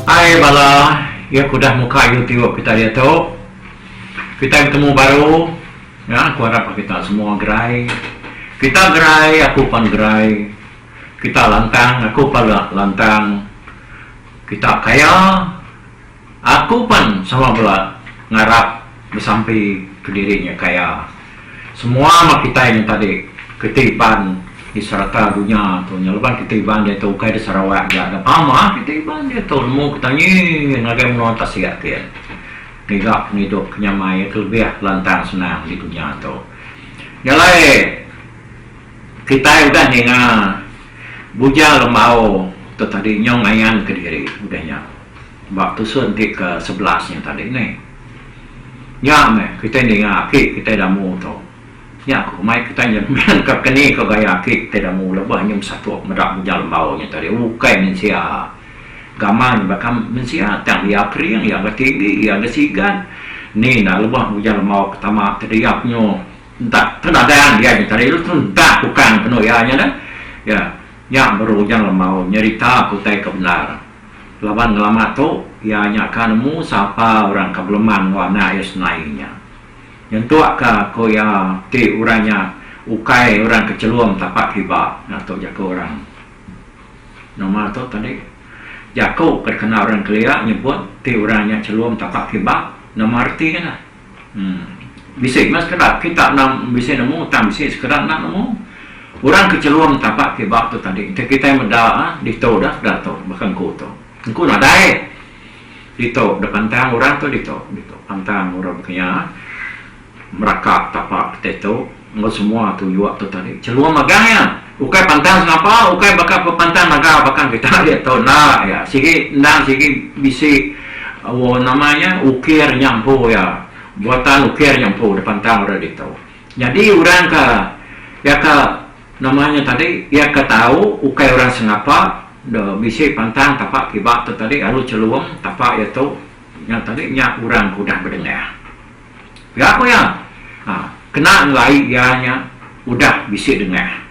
Hai bala iya ke udah muka YouTube kita diatu. Kitai betemu baru ya aku arap ka kita semua gerai. Kita gerai aku pan gerai. Kita lantang aku pan lantang. Kita kaya aku pan sama bela ngarap besampi kediri nya kaya. Semua meh kitai nya tadi keti Iban di serata dunya tu nya laban keti Iban diatu ukai di Sarawak aja da pama keti Iban diatu nemu kita nyin ngagai menua tasik kin ngiga pengidup ke nyamai ke lebih lantang senang di dunya tu. Nya alai kitai udah ninga Bujang Lembau tu tadi nyau ngayan kediri udah nya ba tusun ti ke 11 nya tadi neh. Nya meh kitai ninga aki kitai damu tu. Nya ku mai kitai nyemin ka keni ka gaya aki kitai damu lebuh nyem satup meda bujang lembau nya tadi ukai mensia. Gamal nya baka mensia tang iya kering iya ga tinggi iya ga sigat. Ni enda lebuh bujang lembau ke tama tadi iya penyu entak tedadang dia nya tadi lalu tentak tukang penu iya nya dah. Ya nya baru bujang lembau nyerita ke utai ke bendar. Laban ngelama tu, iya nya ka nemu sapa orang ka beleman enggau anak iya Senai nya. Nyentuk ka ku iya ti orang nya ukai orang ke chelum tapak kiba nya tu jaku orang. Nama tu tadi jaku ke dikena orang kelia nyebut ti orang nya chelum tapak kiba nama reti nya. Uhh bisi meh sekeda kita enda bisi nemu tang bisi sekeda enda nemu. Orang ke chelum tapak kiba tu tadi enti kitai meda ditu dah sekeda tu baka engku tu. Engku nadai ditu da pantang orang tu ditu ditu pantang orang baka nya meraka tapak kitai tu enggau semua tuyuk tu tadi chelum magang iya. Ukai pantang sengapa ukai baka pantang naga baka kita diatu enda iya sigi endang sigi bisi nama nya ukir nya empu iya buatan ukir nya empu da pantang orang ditu. Nyadi orang ke iya ke nama nya tadi iya ke tau ukai orang sengapa da bisi pantang tapak kiba tu tadi lalu chelum tapak iya tu nya tadi nya orang ke udah bedengah. Pia ku iya, ha, kena ngelai iya nya udah bisi dengah.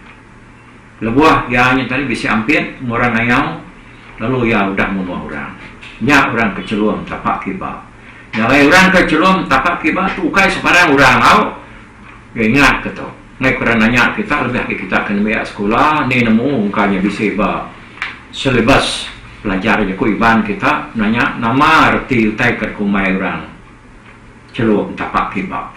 Lebuh iya nya tadi bisi ampit enggau orang ngayau lalu iya udah munuh orang. Nya orang ke chelum tapak kiba. Nya alai orang ke chelum tapak kiba tu ukai sebarang orang au. Iya ingat ke tu. Enggai ku orang nanya kita lebih agi kita ke nembiak sekula ni nemu engka nya bisi ba syllabus pelajar jaku Iban kita nanya nama reti utai ke dikumbai orang. Chelum tapak kiba.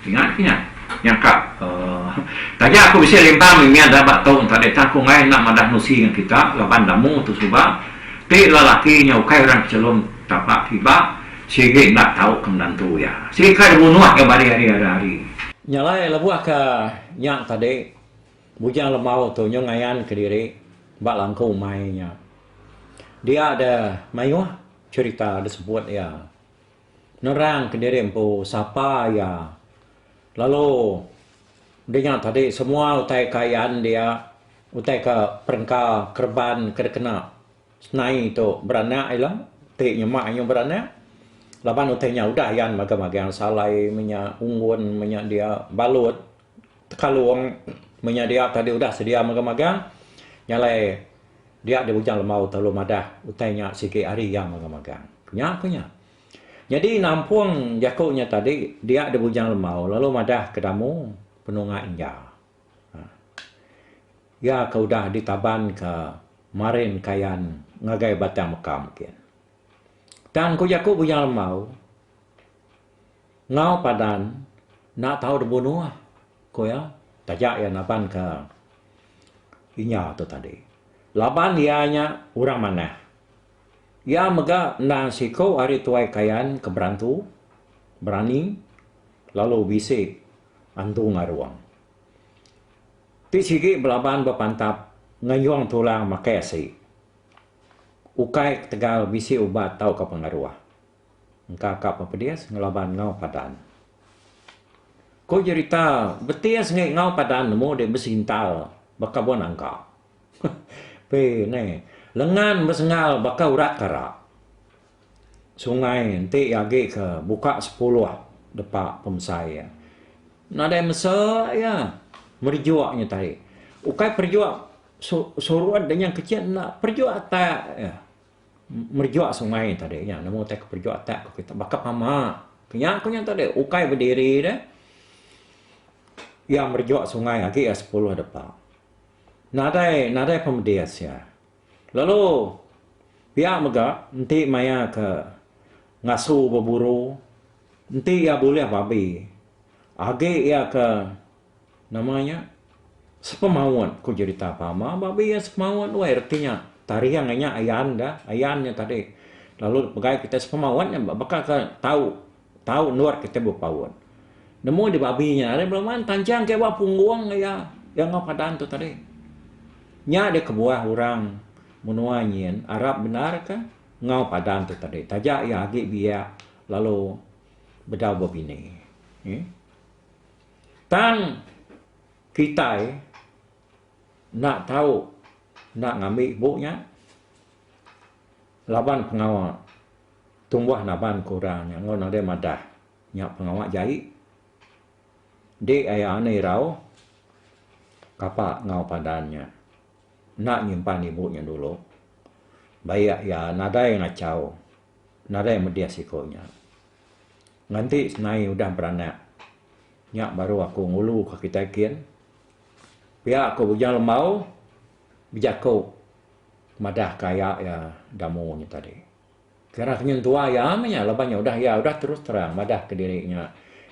Ingat ke nya? Nyangka uhh taja aku bisi limpang mimit da ba tu enta deh tang aku enggai enda madah nusi ngan kita laban damu tu suba ti lelaki nya ukai orang ke chelum tapak kiba sigi enda tau ke menantu iya. Sigi ka dibunuh ga ba hari hari hari. Nya alai lebuh ke nya tadi Bujang Lembau tu nyau ngayan kediri ba langku umai nya. Dia deh mayuh cherita disebut iya. Nerang kediri empu sapa iya. Lalu dinga tadi semua utai ke ayan dia utai ke perengka kereban ke dikena senai tu beranak ila ti nyema inya beranak laban utai nya udah ayan magang-magang salai menya unggun menya dia balut tekalung menya dia tadi udah sedia magang-magang nya alai dia dibujang lembau telu madah utai nya sigi ari iya magang-magang. Nya ku nya. Nyadi nampung jaku nya tadi dia dibujang lembau lalu madah ke damu penunga inja. Iya ke udah ditabanka marin kayan ngagai Batang Mekam kin. Tang ku jaku Bujang Lembau enggau Padan enda tau dibunuh ku iya taja iya nabanka inya tu tadi. Laban iya nya orang manah. Iya mega endang siku ari tuai Kayan ke berantu, berani lalu bisi antu ngarung. Ti sigi belaban bepantap ngayung tulang makai asi. Ukai ketegal bisi ubat tauka pengaruh. Engka ka pepedis ngelaban enggau padan. Ku jerita betis ngi enggau padan nemu dek besintal baka buah nangka. Pi neh, lengan besengal baka urat kara. Sungai enti iya agi ke buka sepuluh depa pemesai iya. Nadai mesa iya merejuk nya tadi. Ukai perejuk surut dengan kecil enda, perejuk atak iya. Merejuk sungai tadi nya nemu utai ke perejuk atak ku kita baka pama. Nya ku nya tadi ukai bediri deh. Iya merejuk sungai agi iya sepuluh depa. Nadai nadai pemedis iya. Lalu pia mega enti maya ke ngasu beburu enti iya bulih babi agi iya ke Nama nya? Sepemaut ku jerita pama babi iya sepemaut weh reti nya taring nya ayan ga ayan nya tadi lalu pegai kitai sepemaut nya baka ke tau tau endur kitai bepaut. Nemu di babi nya ari beleman tanchang ke ba punggung iya iya enggau padan tu tadi. Nya deh kebuah orang menua nyin arap bendar ka enggau padan tu tadi taja iya agi biak lalu bedau bebini. Tang kitai enda tau enda ngambi bu nya laban pengawa tumbuh naban ke orang nya enggau nadai madah nya pengawa jai. Di aya anu irau kapa enggau padan nya enda nyimpan ibu nya dulu baik iya nadai ngachau nadai medis iko nya. Nganti senai udah beranak nya baru aku ngulu ka kitai kin. Pia ku Bujang Lembau bejaku madah ka aya iya Damu nya tadi. Kira ke nyentua iya meh nya laban nya udah iya udah terus terang madah ka diri nya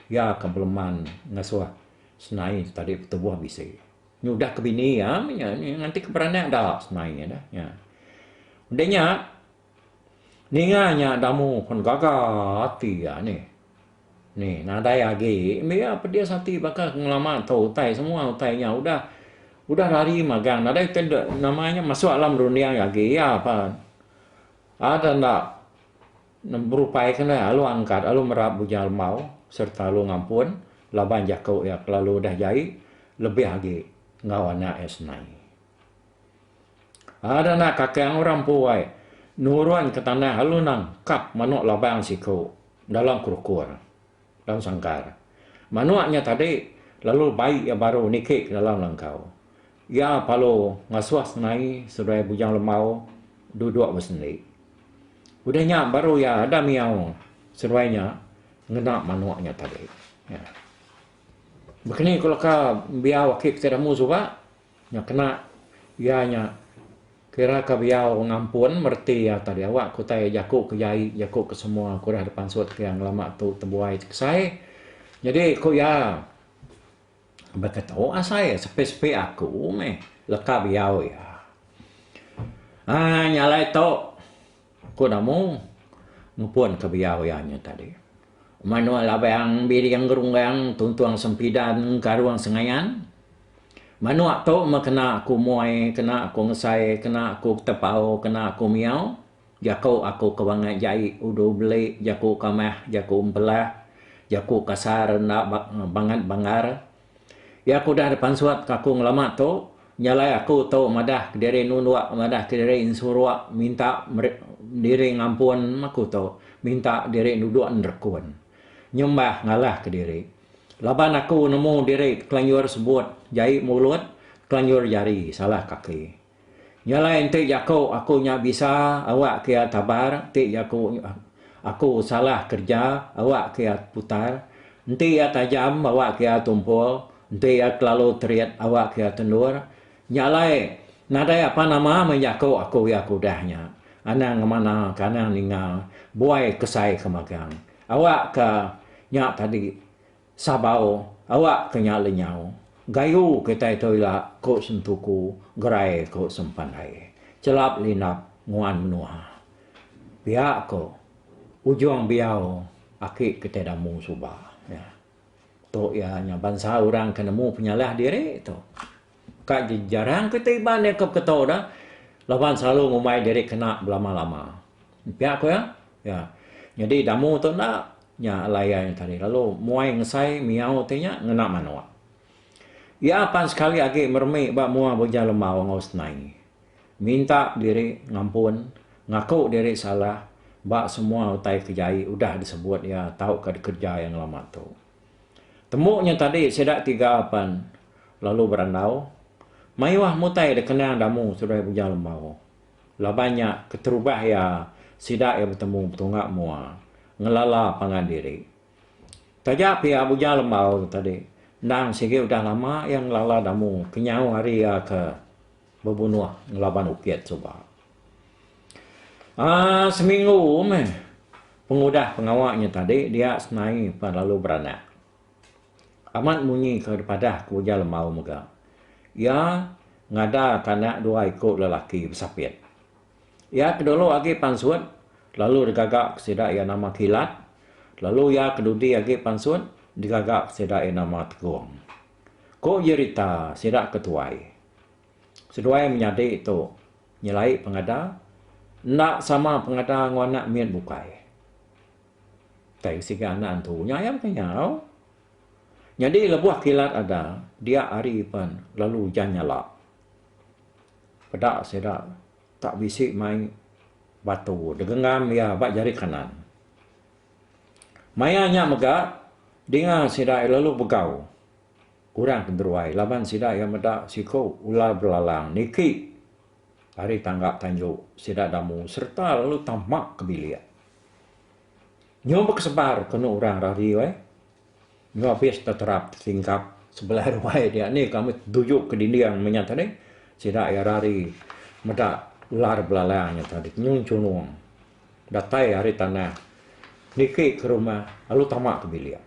iya ke beleman ngasuh senai tadi betubuh bisi. Nya udah ke bini iya meh nya nganti ke beranak da senai nya. Udah nya. Ninga nya damu pun gaga ati iya nih. Nih nadai agi mih iya pedis ati baka ngelama tu utai semua utai nya udah udah rari magang nadai utai da nama nya masuk alam runding iya agi iya pa ada enda berupai ke enda lalu angkat lalu merap Bujang Lembau sereta lalu ngampun laban jaku iya kelalu udah jai lebih agi enggau anak iya senai. Ada anak kakang orang empu ai nurun ke tanah lalu nangkap manok labang siku dalam kerukur, dalam sangkar. Manok nya tadi lalu bai iya baru niki ke dalam langkau. Iya palu ngasuh senai seduai Bujang Lembau duduk besendi. Udah nya baru iya ada miau seduai nya ngena manok nya tadi. Bekeni ku leka biau aki ke damu suba. Nya kena iya nya kira ka biau ngampun mereti iya tadi awak ku utai jaku ke jai jaku ke semua ku udah dipansut ke iya ngelama tu tebuai tekesai. Nyadi ku iya baka tu asai sepi-sepi aku meh leka biau iya. Aaa nya alai tu ku Damu ngepun ke biau iya nya tadi. Manuk labang biring gerunggang tuntung sempidan karung sengayan. Manuk tu meh kena aku muai, kena aku ngesai, kena aku ketepau, kena aku miau. Jaku aku ke bangat jai udu beli, jaku kamah, jaku empelah, jaku kasar enda bangat banggar. Iya ke udah dipansut ke aku ngelama tu, nya alai aku tu madah kediri nunduk, madah kediri ensuruk, minta diri ngampun aku tu, minta diri nuduk nerekun. Nyembah ngalah kediri. Laban aku nemu diri tekelanjur sebut jai mulut, tekelanjur jari salah kaki. Nya alai enti jaku aku nya bisa awak ke iya tabar, enti jaku aku salah kereja awak ke iya putar, enti iya tajam awak ke iya tumpul, enti iya kelalu terit awak ke iya tendur. Nya alai nadai apa nama meh jaku aku iya ke udah nya. Anang ngemana ke anang ninga buai kesai ke magang. Awak ke nya tadi sabau awak ke nya lenyau gayu kitai tu ila ku sentuku gerai ku sempandai chelap lindap nguan menua. Pia ku ujung biau aki kitai damu suba. Tu iya nya bansa orang ke nemu penyalah diri tu. Ka jarang kitai Iban iya ke beketo da laban selalu ngumbai diri kena belama-lama. Pia ku iya. Ya. Nyadi damu tu enda nya alai iya nya tadi lalu muai ngesai miau ti nya ngena manok. Iya pan sekali agi meremi ba mua Bujang Lembau enggau Senai. Minta diri ngampun, ngaku diri salah ba semua utai ke jai udah disebut iya tauka dikereja iya ngelama tu. Tembu nya tadi sida tiga pan lalu berandau. Mayuh mutai dikenang damu seduai Bujang Lembau. Laban nya keterubah iya sida iya betemu betunga mua ngelala pangan diri. Taja pia Bujang Lembau tu tadi endang sigi udah lama iya ngelala Damu kenyau ari iya ke bebunuh ngelaban Ukit suba. Aaa seminggu meh pengudah pengawa nya tadi dia Senai pan lalu beranak. Amat munyi ke dipadah ke Bujang Lembau mega. Iya ngada ke anak dua iku lelaki besapit. Iya ke dulu agi pansut lalu digaga ke sida iya nama Kilat lalu iya ke dudi agi pansut digaga ke sida iya nama Tegong. Ku jerita sida ke tuai. Seduai menyadi tu nyelai pengada enda sama pengada enggau anak mit bukai. Tai siga anak antu nya iya meh nyau. Nyadi lebuh kilat ada dia hari pen lalu ujan nyala. Peda sida tak bisi mai batu digenggam iya ba jari kanan. Maya nya mega dinga sida lalu begau orang ke beruai laban sida iya meda siku ular belalang niki ari tangga tanju sida damu sereta lalu tama ke bilik. Nyau bekesebar kenu orang rari weh. Nyau abis teterap tetingkap sebelah ruai dia ni kami tetuju ke dinding meh nya tadi. Sida iya rari meda ular belalang nya tadi nyun chunung datai ari tanah niki ke rumah lalu tama ke bilik.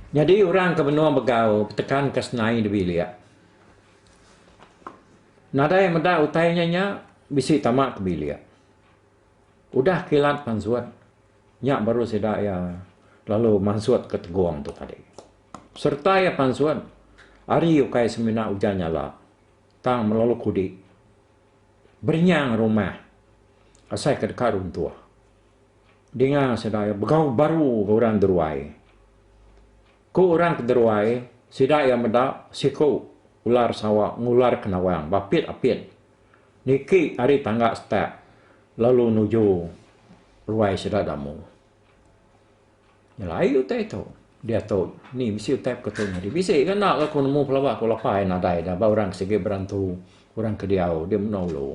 Nyadi orang ke benung begau betekan ke senai di bilik. Nadai meda utai nya nya bisi tama ke bilik. Udah kilat pansut, nya baru sida iya lalu mansut ke Tegong tu tadi. Sereta iya pansut, ari ukai semina ujan nyala tang melalu kudi berinyang rumah asai ke deka runtuh. Dinga sida iya begau baru ga orang deruai. Ku orang ke deruai, sida iya meda siku ular sawa ngular ke nawang bapit-apit Niki ari tangga setak lalu nuju ruai sida damu. Nyelai utai tu diatu ni bisi utai ke tu nyadi. Bisi ke enda ke aku nemu pelaba ku lapai nadai da ba orang ke sigi berantu orang ke diau di menua ulu.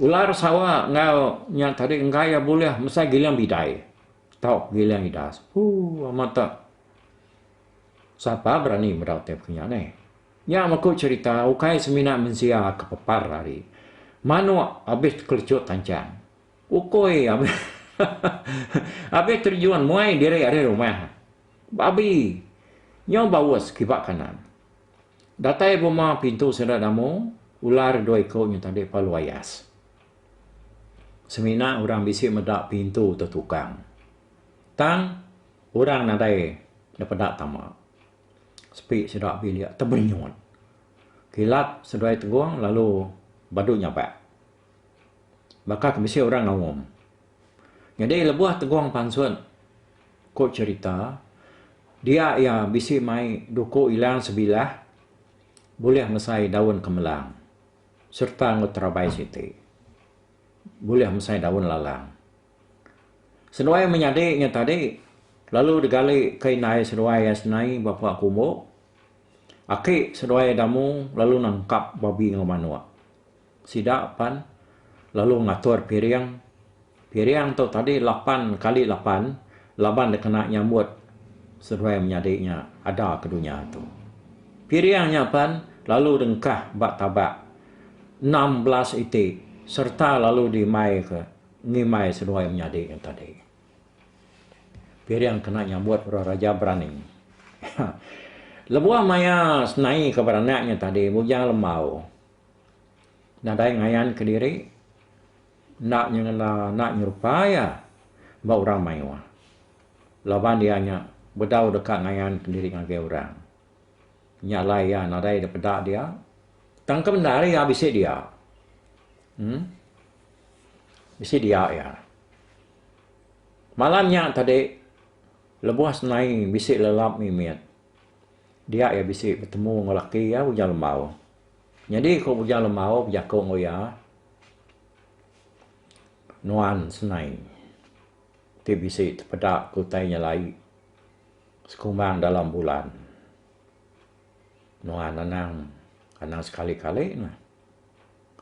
Ular sawa enggau nya tadi enggai iya bulih mesai giling bidai tau giling idas. Ooh amat tak sapa berani meda utai ke nya neh. Nya meh ku cherita ukai semina mensia ke pepar ari. Manuk abis tekelecut tanchang. Ukui abis abis terjun muai diri ari rumah. Babi nyau baus kiba kanan. Datai buma pintu sida damu, ular dua iku nya tadi palu ayas. Semina orang bisi meda pintu tetukang. Tang orang nadai depeda tama. Sepi sida bilik tebenyut. Kilat seduai Tegong lalu badu nyabak. Baka ke bisi orang ngaum. Nyadi lebuh Tegong pansut ku cherita dia iya bisi mai duku ilang sebilah bulih mesai daun kemelang sereta enggau terabai siti bulih mesai daun lalang. Seduai menyadi nya tadi lalu digali ke indai seduai iya senai bapa kumbu. Aki seduai damu lalu nangkap babi enggau manuk. Sida pan lalu ngatur piring. Piring tu tadi lapan kali lapan laban dikena nyambut seduai menyadi nya ada ke dunya tu. Piring nya pan lalu dengkah ba tabak 16 iti sereta lalu dimai ke Ngimbai seduai menyadi nya tadi. Piring kena nyambut orang raja berani. Lebuh maya senai ke beranak nya tadi Bujang Lembau nadai ngayan kediri enda nyengenda enda nyerupa iya ba orang mayuh laban iya nya bedau deka ngayan kediri ngagai orang. Nya alai iya nadai da peda dia. Tang ke bendar iya bisi dia. Uhh. Bisi dia iya. Malam nya tadi lebuh senai bisi lelap mimit dia iya bisi betemu enggau laki iya Bujang Lembau. Nyadi ku Bujang Lembau bejaku enggau iya nuan senai ti bisi tepeda ke utai nyelai sekumbang dalam bulan. Nuan anang anang sekali kali ne.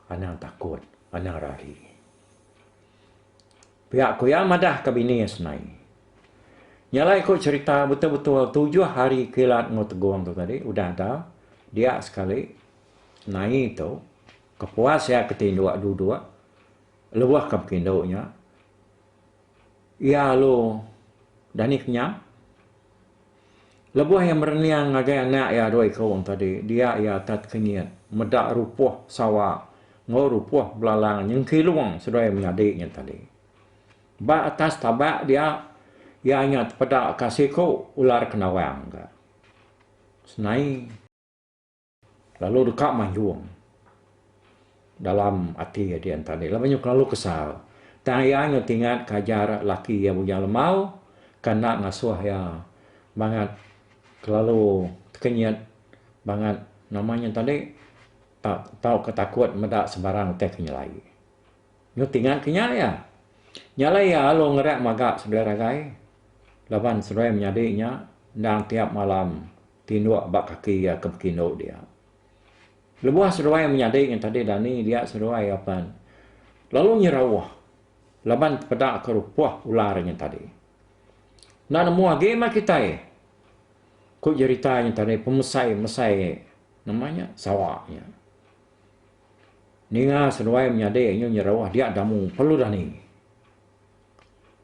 Anang takut, anang rari. Pia ku iya madah ka bini iya Senai. Nya alai ku cherita betul-betul tujuh hari Kilat enggau Tegong tu tadi udah ada dia sekali Senai tu kepuas iya ke tinduk duduk lebuh ke bekindu nya iya lalu dani kenyap. Lebuh iya merening ngagai anak iya dua iku tadi, dia iya tat kenyit meda rupuh sawa enggau rupuh belalang nyengkilung seduai menyadi nya tadi. Ba atas tabak dia, iya nya tepeda ka siku ular kendawang ka. Senai. Lalu deka manjung dalam ati iya dian tadi laban iya kelalu kesal. Tang iya nyau tingat ke ajar laki iya Bujang Lembau ke enda ngasuh iya bangat kelalu tekenyit bangat nama nya tadi tauka takut meda sebarang utai ke nyelai. Nyau tingat ke nya iya. Nya alai iya lalu ngerak maga seduai ragai laban seduai menyadi nya endang tiap malam tinduk ba kaki iya ke bekindu dia. Lebuh seduai menyadi nya tadi dani dia seduai iya pan lalu nyerauh laban tepeda ke rupuh ular nya tadi. Enda nemu agi meh kitai ku jerita nya tadi pemesai mesai nama nya sawa nya. Ninga seduai menyadi nya nyerauh dia damu perlu dani.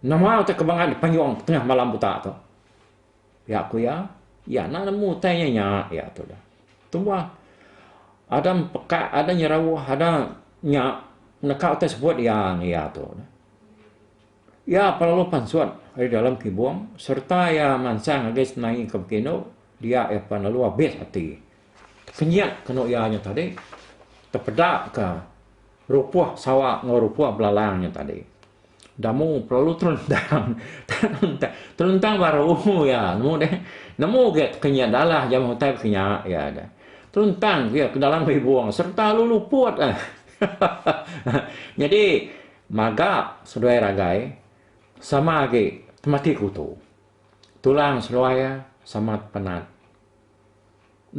Nama utai ke bangat dipanjung tengah malam buta tu. Pia ku iya, iya enda nemu utai nya nya iya tu dah. Tumbah ada pekak ada nyerauh ada nya neka utai sebut iya iya tu dah. Iya pelalu pansut ari dalam kibung sereta iya mansang ngagai senai ke bekindu dia iya pan lalu abis ati. Tekenyit kenu iya nya tadi tepeda ka rupuh sawa enggau rupuh belalang nya tadi. Damu perlu terentang terentang baru iya nemu deh nemu ge kenyit dalah jam utai pekenya iya deh terentang iya ke dalam ribung sereta lalu luput eh nyadi maga seduai ragai sama agi temati kutu tulang seduai iya sama penat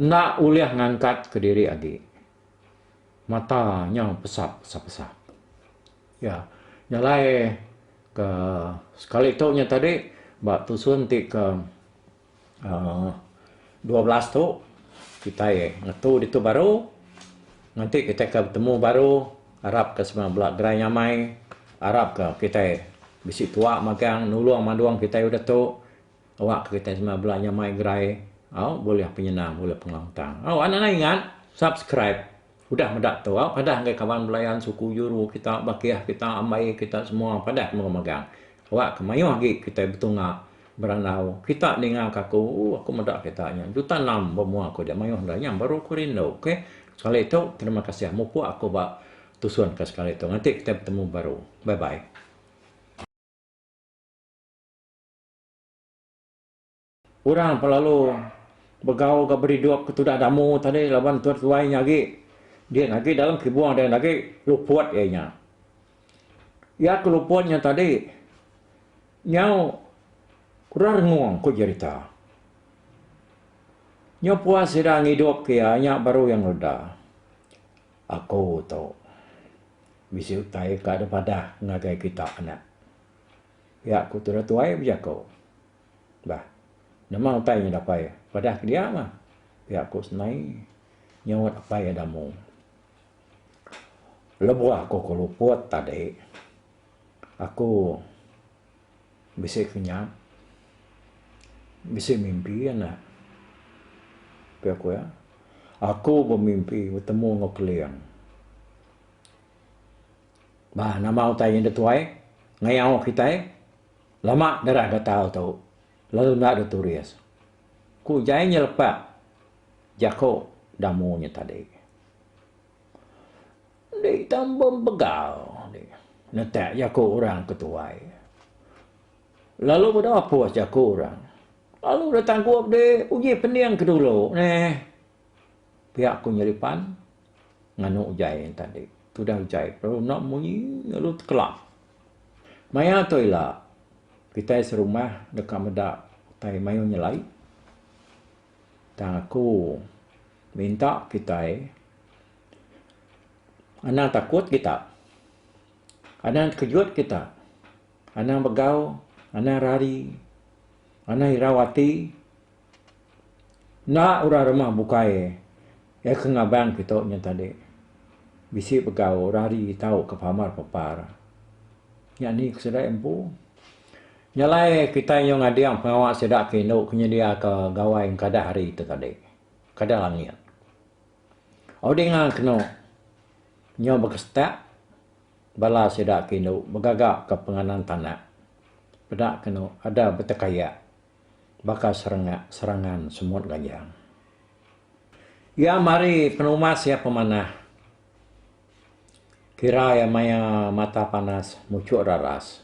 enda ulih ngangkat kediri agi mata nyau pesap pesap. Ya. Nya alai ke sekali tu nya tadi ba tusun ti ke uhh 12 tu kitai ngetu ditu baru nganti kitai ke betemu baru arap ke semua bela gerai nyamai arap ke kitai bisi tuak magang nulung mandung kitai udah tu awak ke kitai semua bela nyamai gerai au bulih penyenang bulih pengelantang. Au anang ingat subscribe. Udah meda tu au padah ngagai kaban belayan suku juru kita bakih kita ambai kita semua padah mega magang. Awak ke mayuh agi kitai betunga berandau kita ninga ka aku ooh aku meda kita nya juta enam ba mua aku dia mayuh enda nya baru ku rindu ok. Sekali tu terima kasih mupuk aku ba tusun ke sekali tu nganti kitai betemu baru bye bye. Orang pelalu begau ga beridup ke tudah damu tadi laban tuai tuai nya agi din agi dalam kibung din agi luput iya nya. Iya ke luput nya tadi nyau kurang rengung ku jerita. Nyau puas sida ngidup ke iya nya baru iya ngeleda. Aku tu bisi utai ka dipadah ngagai kita anak. Pia ku tudah tuai bejaku. Bah. Nama utai nya dapai padah ke dia mah. Pia ku Senai nyaut apai iya Damu. Lebuh aku ke luput tadi aku bisi kenyap bisi mimpi anak. Pia ku iya. Aku bemimpi betemu enggau Keling. Bah nama utai nya tuai ngayau kitai. Lama darah gatal tu lalu enda dituris. Ku Jai nyelepak jaku damu nya tadi. Enti tambah begal netak jaku orang ke tuai. Lalu meda apus jaku orang. Lalu deh tangkup deh uji pening ke dulu neh. Pia ku nyelipan nganu Jai tadi. Tudah Jai lalu enda munyi lalu tekelap. Maya tu ila, kitai serumah deka meda utai mayuh nyelai. Tang aku minta kitai Anang takut kita. Anang tekejut kita. Anang begau, anang rari, anang irau ati. Enda orang rumah bukai iya ke ngabang kitu nya tadi bisi begau rari tauka pamar pepar. Nya ni ku sida empu. Nya alai kitai nyau ngading pengawa sida ke indu ke nyediaka gawai engkadah hari tu tadi. Kadah langit. Au dinga kenu nyau bekesetak bala sida ke indu begaga ke penganan tanak peda kenu ada betekayak baka serengak serangan semut ganjang. Iya mari penumas iya pemanah kira iya maya mata panas muchuk raras.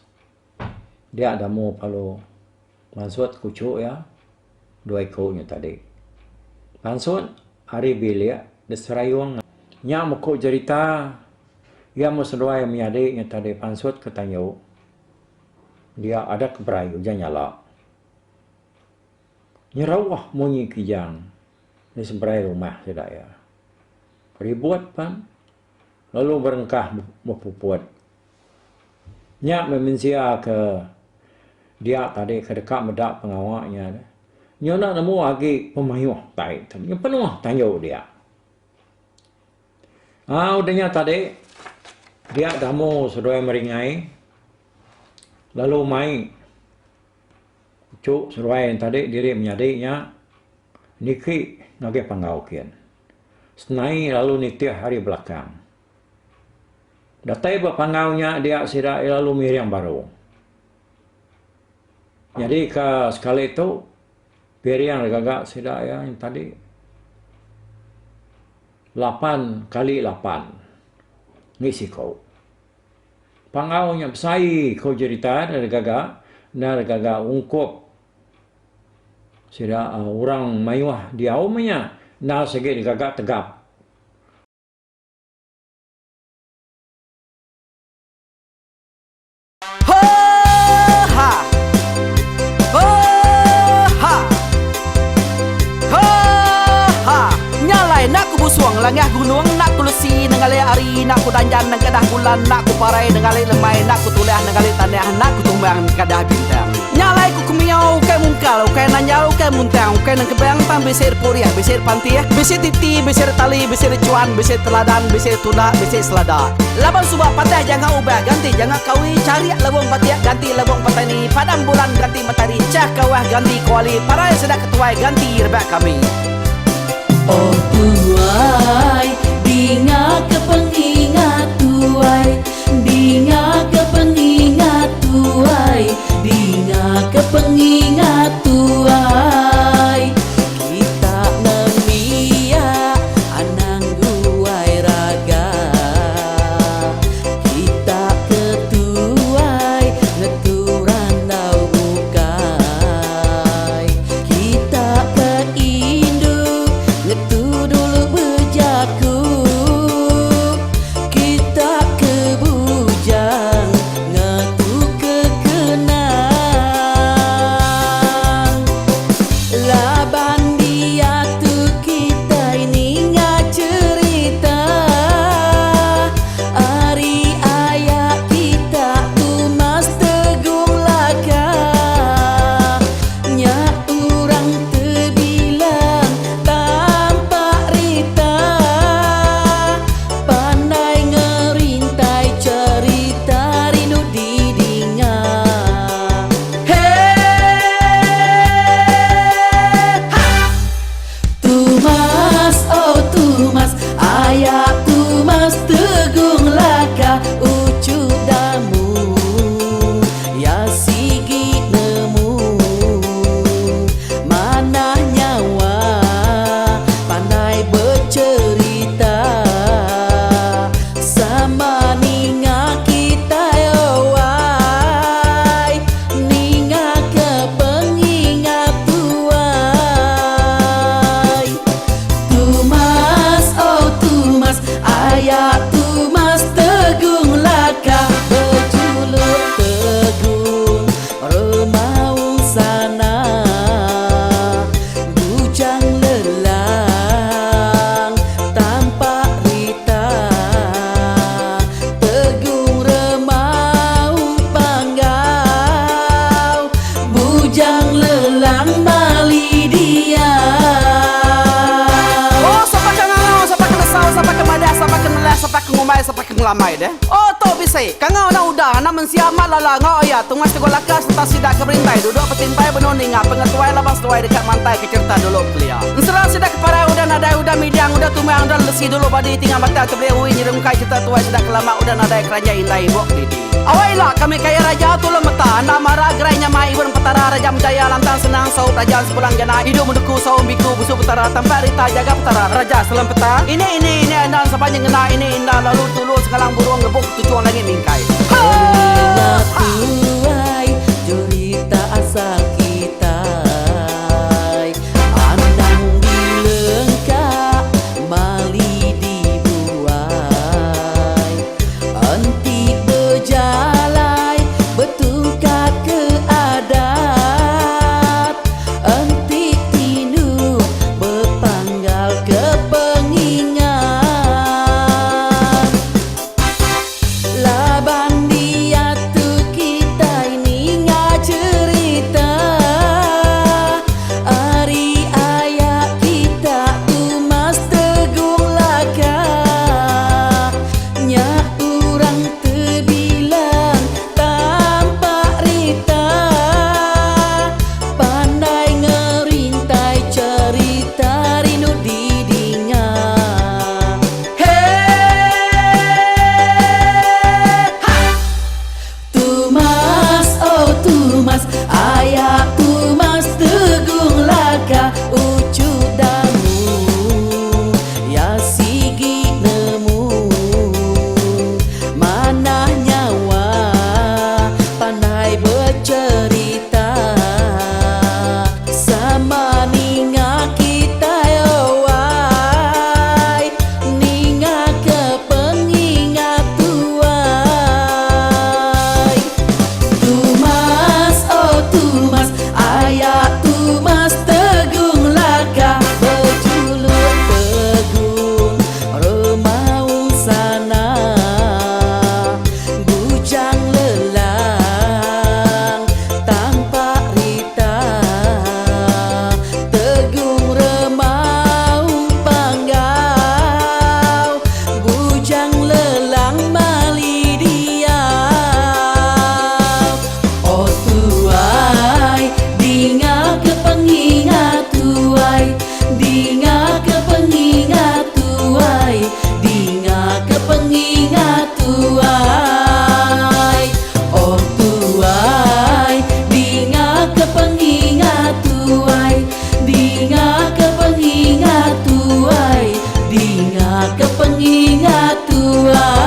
Dia damu lalu mansut kuchuk iya dua iku nya tadi. Mansut ari bilik diserayung nya meko jerita iya meh seduai menyadi nya tadi pansut ke tanju. Dia ada keberai ujan nyala. Nyerauh munyi kijang di seberai rumah sida iya. Ribut pan lalu berengkah bepuput. Nya meh mensia ke dia tadi ke deka meda pengawa nya. Nyu enda nemu agi pemayuh tai tu. Nyu penuh tanju dia. Aa udah nya tadi dia damu seduai meringai lalu mai uchu seduai tadi diri menyadi nya niki ngagai panggau kin. Senai lalu nitih ari belakang. Datai ba panggau nya dia sida iya lalu miring baru. Nyadi ka sekali tu piring gaga sida iya tadi. Lapan kali lapan ngi siko. Panggau nya besai ko jerita ne gaga enda gaga ungkup sida orang mayuh diau meh nya enda sigi digaga tegap. Langah gunung enda ku lesi nengali hari enda ku danjan nengkadah bulan enda ku parai nengali lemai enda ku tulah nengali tanah enda ku tumbang nengkadah bintang. Nya alai ku kemiau ukai mungkal ukai nanjal ukai muntang ukai nengkebang tang bisi repurih bisi repantih bisi titi bisi retali bisi rechuan bisi teladan bisi tunda bisi selada. Laban suba patah janga ubah ganti janga kawi charik lebung batik ganti lebung petani padam bulan ganti mentari chah kawah ganti kuali parai sida ketuai ganti rebak kami. Oh tuai, dinga ke pengingat tuai, dinga ke pengingat tuai, dinga ke pengingat tuai. Kita nembiak anang guai raga. Kita ke tuai ngetu randau bukai. Kita ke indu ngetu dulu bejaku. Kita ke. pengelamai deh. Oh tu bisi. Kangau enda udah anak mensia amat lala enggau aya tungas teguh laka sereta sida ke berintai duduk betimpai benung ninga pengetuai laban seduai deka mantai ke cherita dulu kelia. Ensera sida ke parai udah nadai udah midang udah tumang udah lelesi dulu badi tingang batang tebeli ui nyerungkai cherita tuai sida ke lama udah nadai keranjai indai ibuk didi. Awai ila kami kaya raja tulung meta enda mara gerai nyamai ibun petara raja menjaya lantang senang saup raja sepulang jana idup menduku saum biku busu petara tampak rita jaga petara raja selam peta ini ini ini enda sapa nyengena ini inda lalu tulung sengalang burung ngebuk tuchung langit mingkai. Pengingat tuai jerita asal kitai Anang dilengka mali dibuai Enti bejalai betungkat ke adat Enti tinduk bepanggal ke pengingat Laban diatu kitai ninga cherita Ari aya kita Tumas Tegung Laka Nya urang tebilang tampak rita Pandai ngerintai cherita rindu didinga Tumas oh Tumas aya Tumas Tegung Laka uchu Damu ya sigi nemu Manah nyawa pandai becherita Sama ninga kitai owai Ninga ke pengingat tuai Tumas oh Tumas aya Tumas Tegung Laka bejuluk Tegung Remaung Sana Bujang lelang tampak rita Tegung Remaung Panggau Bujang lelang mali diau Oh tuai dinga ke pengingat tuai Dinga ke pengingat tuai Dinga ke pengingat tuai Oh tuai dinga ke pengingat tuai Dinga ke pengingat tuai Dinga ke pengingat tuai.